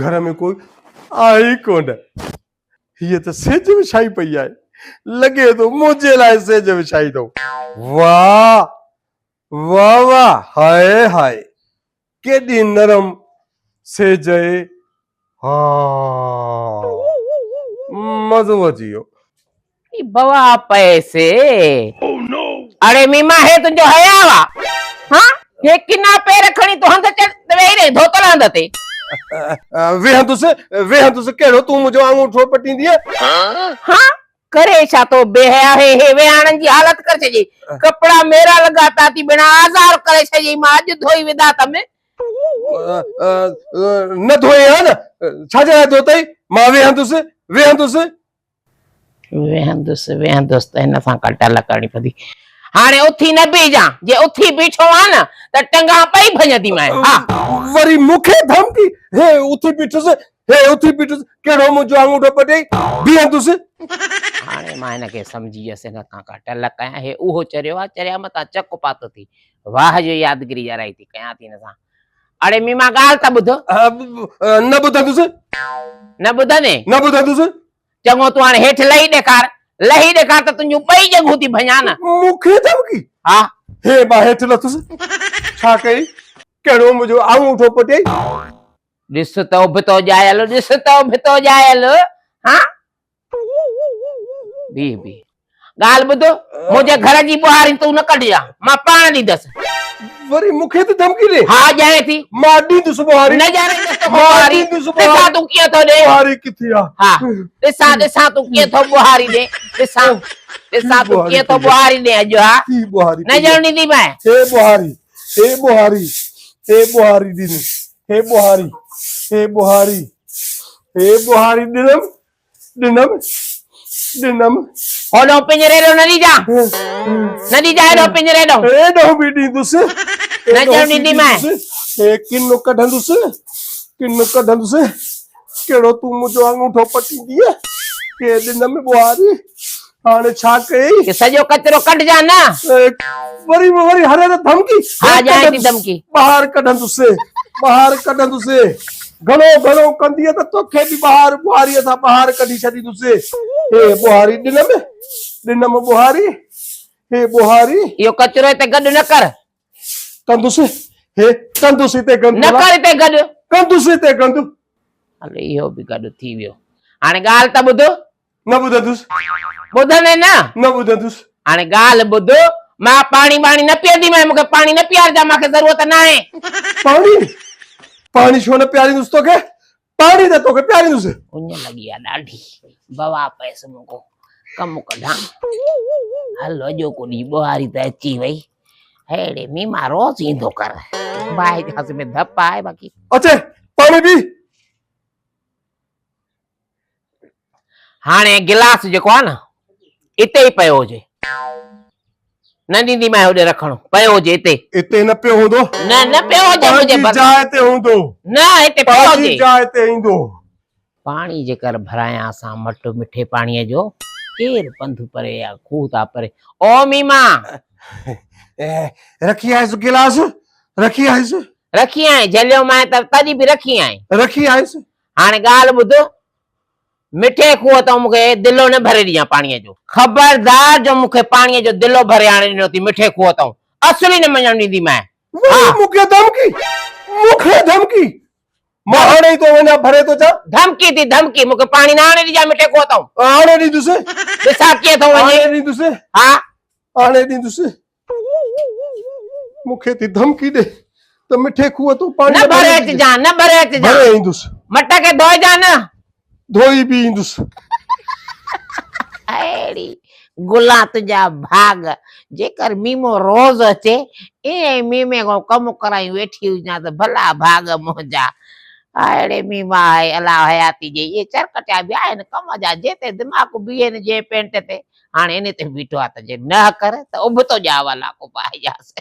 گهر ۾ ڪوئي آهي ئي ڪونه. هيء ته سيج وڇائي پئي آهي. لڳي ٿو منهنجي لاء سيج وڇائي اٿئون. واهه واهه واهه هاء هاء ڪيڏي نرم سيج اهي. ها مزو اچي ويو. هي بوا پئسي. اڙي ميما هي تنهنجو حياء آ. ها هي ڪنا پير کڻي تون هنڌ چڙ ته ويهي رهين ڌوتل هنڌ تي. ويهندس ويهندس ڪهڙو تون منهنجو آڱوٺو پٽيندينء. ها ڪري ڇا ٿو بي حيا هي هي ويهاڻن جي حالت ڪري ڇڏيئي. ڪپڙا ميرا لڳا پيا ٿي ڀيڻا آزار ڪري ڇڏيئي مان اڄ ڌوئي وڌا اٿم. نه ڌوئين ها نه ڇا جي لاء ڌوتئي مان ويهندس ويهندس. ويهندس ويهندس ته هن سان ڪا ٽل ڪرڻي پوندي. هاڻي اٿي نه بيهجان، جي اٿي بيٺو آهيان نه ته ٽنگان پئي ڀڃنديمانء. ها. وري مون کي ڌمڪي، هي اٿي بيٺس، هي اٿي بيٺس، ڪهڙو منهنجو آڱوٺو پٽيئي، بيهندس. هاڻي مان هن کي سمجهي ويس، هن کان ڪا ٽل ڪيان، هي اهو چريو آهي، چريا متان چڪ پاتو ٿي، واهه جو يادگيري ڏيارائي ٿي، ڪيان ٿي هن سان. اڙي ميما ڳالهه ته ٻڌ. نه ٻڌندس. نه ٻڌندين؟ نه ٻڌندس. چڱو تون هاڻي هيٺ لهي ڏيکار، لهي ڏيکار ته تنهنجون ٻئي ڄنگهون ٿي ڀڃان نه. مون کي ڌمڪي؟ ها. هي مان هيٺ لٿس. ڇا ڪئي؟ ڪهڙو منهنجو آڱوٺو پٽيئي؟ ڏس ته ابتو ڄايل، ڏس ته ابتو ڄايل. ها؟ بيهه بيهه. ڳالهه ٻڌ، منهنجي گهر جي ٻهاري تون نه ڪڍجان، مان پاڻ ڏيندس. وري مون کي ٿي ڌمڪي ڏي؟ ها ڄاڻي ٿي. مان ڏيندس ٻهاري. نه ڄاڻيندس توکان ٻهاري. ڏسان تون ڪيئن ٿو ڏين. ٻهاري ڪٿي آ؟ ها ڏسان ڏسان تون ڪيئن ٿو ٻهاري ڏين. ڏسان ڏسان تون ڪيئن ٿو ٻهاري ڏين اڄ ها. نه ڄاڻ ڏينديمانء. هي ٻهاري هي ٻهاري هي ٻهاري ڏني هي ٻهاري هي ٻهاري هي ٻهاري ڏنم. ڏنم ڏنم. هوڏانهن پڃري ڏو نه ڏيجان. نه ڏيجان هيڏانهن پڃري ڏو. هيڏانهن به ڏيندس. نه ڄڻ ڏينديمانء. هي ڪن ڪڍندس ڪن ڪڍندس. ڪهڙو تون منهنجو آڱوٺو پٽيندينء. ڪي ڏنم ٻوهاري. هاڻي ڇا ڪيئي؟ ڪي سڄو ڪچرو ڪڍجان نه. وري وري هر هر ڌمڪي. ها ڄاڻي ٿي ڌمڪي. ٻاهر ڪڍندس ٻاهر ڪڍندس. گهڻو گهڻو ڪندينء ته توکي به ٻاهر ٻوهاريء سان ٻاهر ڪڍي ڇڏيندس. هي ٻوهاري ڏنم ڏنم ٻوهاري هي ٻوهاري. اهو ڪچرو هتي گڏ نه ڪر. ڪندس هي ڪندس هتي گند. نه ڪر هتي گڏ. ڪندس هتي گند. هل اهو به گڏ ٿي ويو. هاڻي ڳالهه ته ٻڌ. نه ٻڌندس. ٻڌندين نه؟ نه ٻڌندس. هاڻي ڳالهه ٻڌ، مان پاڻي ٻاڻي نه پيئنديمانء، مون کي پاڻي نه پيارجان، مان کي ضرورت ناهي. پاڻي؟ پاڻي ڇو نه پياريندس توکي؟ پاڻي ته توکي پياريندس. اڃ لڳي آ ڏاڍي، بوا پيس مون ڪو ڪم ڪڍان. هل اڄوڪو ڏينهن ٻوهاري ته اچي وئي. ههڙي ميما روز ايندو ڪر. باهه جاس ۾ ڌپ آهي باقي. اچي پاڻي پي. هاڻي گلاس جيڪو آهي نه اتي ئي پيو هجي نه ڏيندي مانء هوڏي رکڻو پيو هجي اتي اتي نه پيو هوندو نه نه پيو هجي منهنجي پنهنجي جاء تي هوندو نه هتي پيو هجي پنهنجي جاء تي ايندو پاڻي جيڪر ڀرايان اسان مٽ مٺي پاڻيء جو ڪير پنڌ پري يا کوهه تا پري او ميما رکي آيس گلاس رکي آيس رکي آئين جهليو مانء ته تڏهن به رکي آئين رکي آيس هاڻي ڳالهه ٻڌ، مٺي کوهه تان مون کي دلو نه ڀري ڏجان پاڻيء جو. خبردار جو مون کي پاڻيء جو دلو ڀري آڻي ڏنو ٿي مٺي کوهه تان، اصل ئي نه مڃڻ ڏينديمانء. وري مون کي ڌمڪي، مون کي ڌمڪي، مان هاڻي ئي ٿو وڃان ڀري ٿو اچان. ڌمڪي ٿي ڌمڪي، مون کي پاڻي نه آڻي ڏجان مٺي کوهه تان. آڻي ڏيندس. ڏسان ڪيئن ٿو وڃين. آڻي ڏيندس. ها. آڻي ڏيندس. مون کي ٿي ڌمڪي ڏي ته مٺي کوهه تون پاڻي نه ڀري اچجان نه ڀري اچجان ڀري ايندس مٽ کي ڌوئجان نه ڌوئي به ايندس اهڙي گلا تنهنجا ڀاڳ جيڪر ميمو روز اچي ائين ئي ميمي کان ڪم ڪرايون ويٺي هجان ته ڀلا ڀاڳ منهنجا اهڙي ميما آهي الله حياتي جي اهي چرڪٽيا به آهن ڪم جا جنهن تي دماغ بيهي نه جنهن پينٽ تي هاڻي ان تي بيٺو آ ته جي نه ڪر ته ابتو ڄاول آ ڪو پائجاس.